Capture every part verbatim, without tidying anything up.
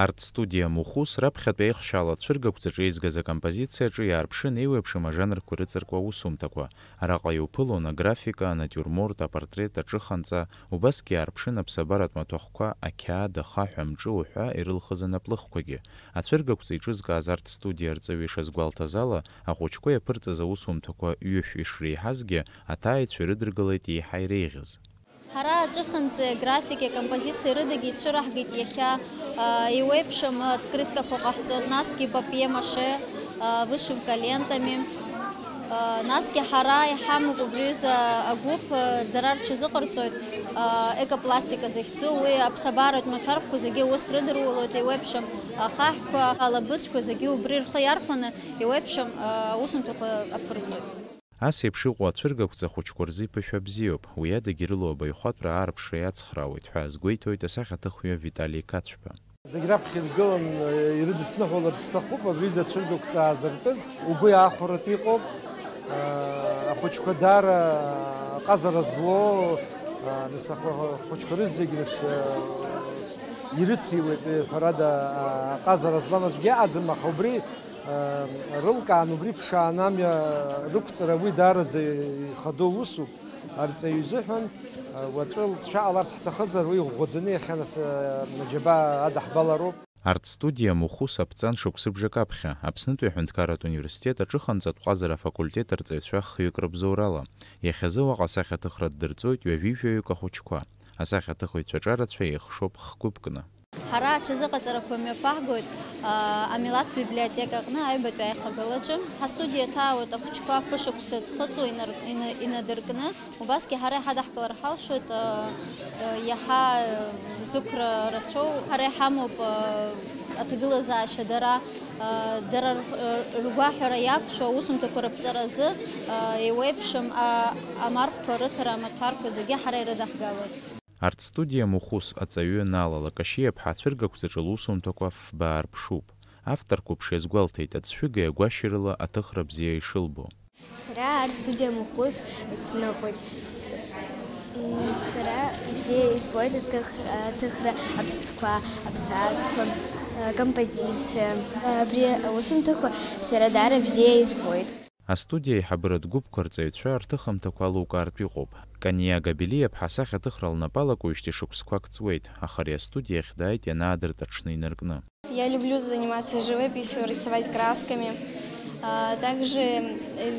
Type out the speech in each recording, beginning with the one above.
Арт-студиа Мухус раԥхьатәи аихшьаала ацәыргақәҵаҿы еизгаз акомпозициаҿы иаарԥшын еиуеиԥшым ажанрқәа ирыҵаркуа аусумҭақәа. Араҟа иуԥылон аграфика, анатиурморт, апортрет, аҿыханҵа, убасгьы иаарԥшын аԥсабаратә маҭәахәқәа, ақьаад, ахаҳә, амҿы уҳәа ирылхыз анаплыхқәагьы. Ацәыргақәҵа еиҿызкааз арт-студиа арҵаҩы ишазгәалҭаз ала, ахәыҷқәа иаԥырҵаз аусумҭақәа ҩышә ишреиҳазгьы, аҭааҩцәа ирыдыргалеит еиҳа иреиӷьыз. Ҳара аҿыханҵеи аграфики акомпозициеи рыдагьы ицәыраҳгеит иахьа, а, еиуеиԥшым открыткақәа ҟаҳҵоит, насгьы папье-маше, а, вышивка лентами. А, насгьы ҳара иҳамоуп убри аҩыза агәыԥ, а, дара рҽазыҟарҵоит, а, экопластика захьӡу, уи аԥсабаратә маҭәарқәа зегьы ус рыдырулоит, еиуеиԥшым ахаҳәқәа, алабыҵәқәа зегьы убри рхы иархәаны, еиуеиԥшым, а, аусумҭақәа аԥырҵоит. Ас еиԥш иҟоу ацәыргақәҵа ахәыҷқәа рзы иԥышәа бзиоуп, уи адагь ирылоу абаҩхатәра аарԥшра иацхраауеит ҳәа азгәеиҭоит асахьаҭыхҩы Витали Кацәба. Зегь раԥхьа иргылан, ирыдысныҳәаларц сҭахуп, абри аҩыза ацәыргақәҵа аазыртыз, угәы иаахәаратәы иҟоуп. Ахәыҷқәа даара ҟазара злоу, нас ахәыҷқәа рызегь нас ирыциуеит, ҳәарада, ҟазара злам аӡәгьы ыҟаӡам, аха убри рылкаан, убри ԥшаан амҩа рықәҵара, уи даараӡа ихадоу усуп. Арҵаҩы изыҳәан, уаҵәы лҵшәа ҟаларц ҳҭахызар, уи ӷәӷәаӡаны иахьа нас, џьабаа адаҳбалароуп. Арт-студиа Мухус аԥҵан шықәсыбжак аԥхьа, Аԥснытәи аҳәынҭқарратә университет аҿыханҵатә ҟазара афакультет арҵаҩцәа хҩык рыбзоурала. Иахьазы уаҟа асахьаҭыхра ддырҵоит ҩажәи жәаҩык ахәыҷқәа. Асахьаҭыхыҩцәа ҿарацәа еихшоуп хгәыԥкны. Ҳара аҽазыҟаҵарақәа мҩаԥаҳгоит, а, амилаҭтә библиотека аҟны аҩбатәи аихагылаҿы. Ҳастудиа ҭаауеит ахәыҷқәа фышықәса зхыҵуа инар-, ина-, инадыркны. Убасгьы ҳара иҳадаҳкылар ҳалшоит, а, а, иаҳа, а, зықәра рацәоу. Ҳара иҳамоуп, а, аҭагылазаашьа дара, а, дара р-, ргәаҳәара иақәшәо аусумҭақәа рыԥҵаразы, а, еиуеиԥшым, а, амархәқәа рыҭара, амаҭәарқәа зегьы ҳара ирыдаҳгалоит. Арт-студиа Мухус аҵаҩы Нала Лакашьиаԥҳа ацәыргақәҵаҿы лусумҭақәа фба аарԥшуп. Автор қәыԥш иазгәалҭеит, аӡшәыгеи агәашьарыла аҭыхра бзиа ишылбо. Сара арт-студиа Мухус сныҟәоит. С-, м, сара бзиа избоит аҭых-, аҭыхра, аԥстәқәа, аԥсаатәқәа, акомпозициа. Абри аусумҭақәа сара даара бзиа избоит. Астудиа аиҳабыратә гәыԥқәа рҵаҩцәа рҭыхымҭақәа алукаартә иҟоуп. Каниа Габелиаԥҳа асахьаҭыхра лнапы алакуижьҭеи шықәсқәак ҵуеит, аха ари астудиа ахь дааит ианаадырт аҽны инаркны. Я люблю заниматься живописью, рисовать красками. А, также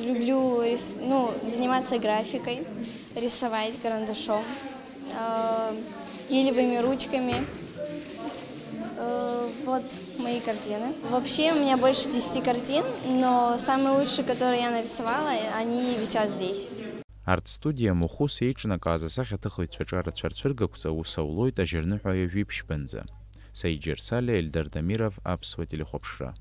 люблю рис-, ну, заниматься графикой, рисовать карандашом, а, гелевыми ручками. Э, вот мои картины. Вообще у меня больше десяти картин, но самые лучшие, которые я нарисовала, они висят здесь. Арт-студиа Мухус еиҿнакааз асахьаҭыхыҩцәа ҿарацәа рцәыргақәҵа аус аулоит ажьырныҳәа ҩажәи ԥшьбанӡа. Саид Џьарсалиа, Ельдар Дамиров, Аԥсуа телехәаԥшра.